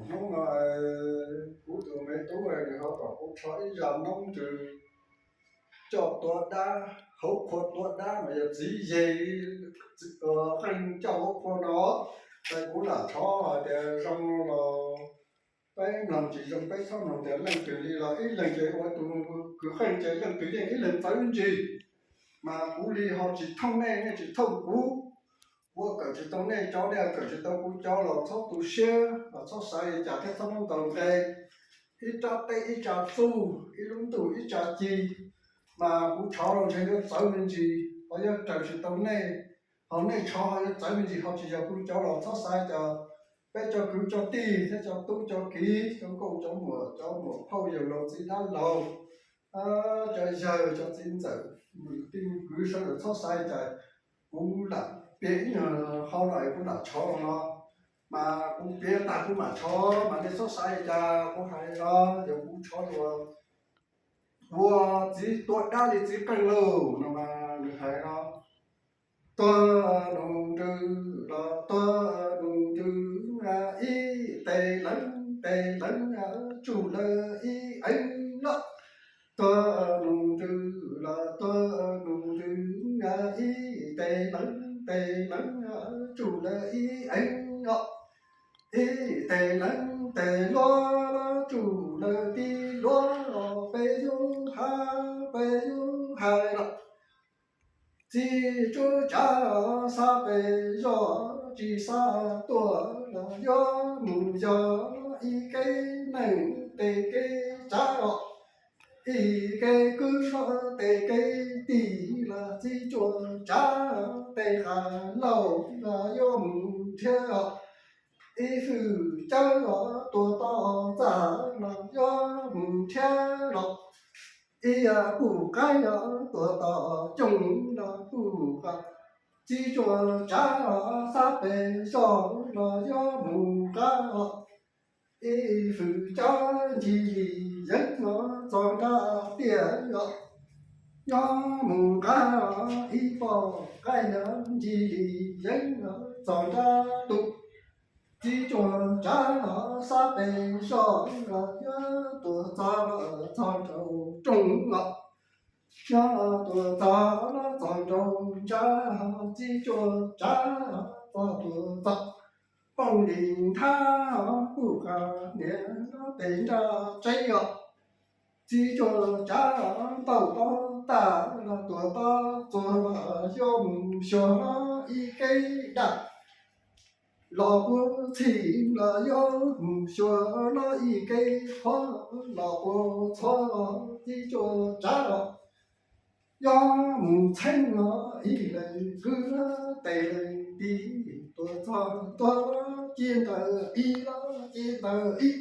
Hnub no kuv tus me tub nws ho kom kuv rho ib zaj noob ntsws coj tua dab, hauv qhua tua dab mas yog txiv yeg qeej coj hauv qhua no. Ces kuv lam rho hais tias zoo los peb mloog, tsis zoo peb txhob mloog, tias leej twg li los ib leeg ces ua tus kwv qeej ces leej twg yeej ib leeg txawv ntsis. Mas kuv li ho tsis thooj nej, nej tsis thooj kuv. Kuv kawm tsis tau nej cov, nej kawm tsis tau kuv cov los txhob tu siab, los txhob xav li cas thiab txhob muab ntaus nqe. Ib rab teb ib tsa txuj, ib lub ntuj ib tsa ci, mas kuv rho los ntshe yuav txawv me ntsis, ho yuav raws tsis tau nej, ho nej rho ho yuav txawv me ntsis, ho tsis yog kuv cov los txhob xav li cas. Peb cov kwv cov tij thiab cov tub cov kiv, cov nkauj cov muam, cov muam phauj yawg laus txiv dab laug, cov yawg cov txiv ntxawm, tij kwv sawv daws txhob xav li cas. Kuv lam piav ib nyuag hau los kuv lam rho no, mas kuv piav tag kuv mam rho, mas nej txhob xav li cas kuv hais no. Yog kuv rho ua, ua txiv tua dab li txiv qeej lauj no mas nws hais no: Tuag nus ntsws los tuag nus ntsws, ib tes leev tes leev, tsuj lawv ib eev los. Tuag nus ntsws los tuag nus ntsws, ib tes leev tes leev, tsuj lawv ib eev os. Ib tes leev tes luab los tsuj lawv tib luab, peb yuav hais peb yuav hais los. Txiv tsuas tsav xab pem zos, tsis xav tuaj los yuav mus yos ib ke neeg tes kev tsav os. Ib ke kwv tes kev tij los txiv tsuas tsav tes qas lauj los yuav mus nrhiav os. Ib hwj cawv los tuaj tom txaj los yuav mus nrhiav los. Ib puj qaib los tuaj tom cooj los puj qas. Txiv tsuas tsav xab pem zos los yuav mus qab os. Ib hwj cawv ncig li yeeb los txog nrab tiaj os. Yuav mus qab os, ib puj qaib los ncig li yeeb los txog nrab tus. Txiv tsuas tsav xab pem zos los yuav tuaj txog los txog nraum rooj os. Yuav tuaj txog los txog nraum ntsag, txiv tsuas tsav txog tuaj txog poob li nthab, puj qas niam los tes nraj tsev os. Txiv tsuas tsav ntaus tob tag los tuaj tob txuas los yuav mus xyuas los ib ke daj. Los puag txhij los yuav mus xyuas los ib ke qhuav, los puag txhuav los txiv tsuas tsav los yuav mus txheeb los ib leeg kwv tes leeg tij, tuaj txog tuaj los ci ntawm ib los ci ntawm ib.